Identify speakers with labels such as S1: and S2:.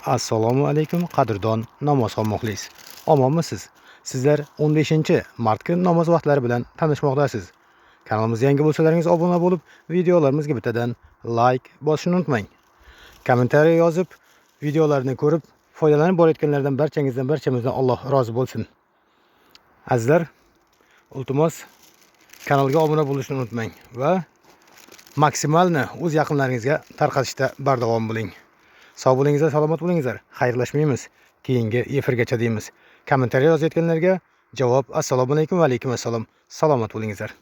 S1: Assalomu alaykum, qadrdon namozxon muxlis. Omonmisiz? Sizlar 15-mart kuni namoz vaqtlari bilan tanishmoqdasiz. Kanalimizga yangi bo'lsalaringiz obuna bo'lib, videolarimizga bittadan like bosishni unutmang. Kommentariya yozib, videolarni ko'rib, foydalanib borayotganlardan barchangizdan, barchamizdan Alloh rozi bo'lsin. Azizlar, iltimos, kanalga obuna bo'lishni unutmang va maksimalni o'z yaqinlaringizga tarqatishda bardavom bo'ling. Sog' bo'lingizlar, salomat bo'lingizlar. Xayrlashmaymiz. Keyingi efirgacha deymiz. Kommentariya yozayotganlarga javob: assalomu alaykum va alaykum assalom. Salomat bo'lingizlar.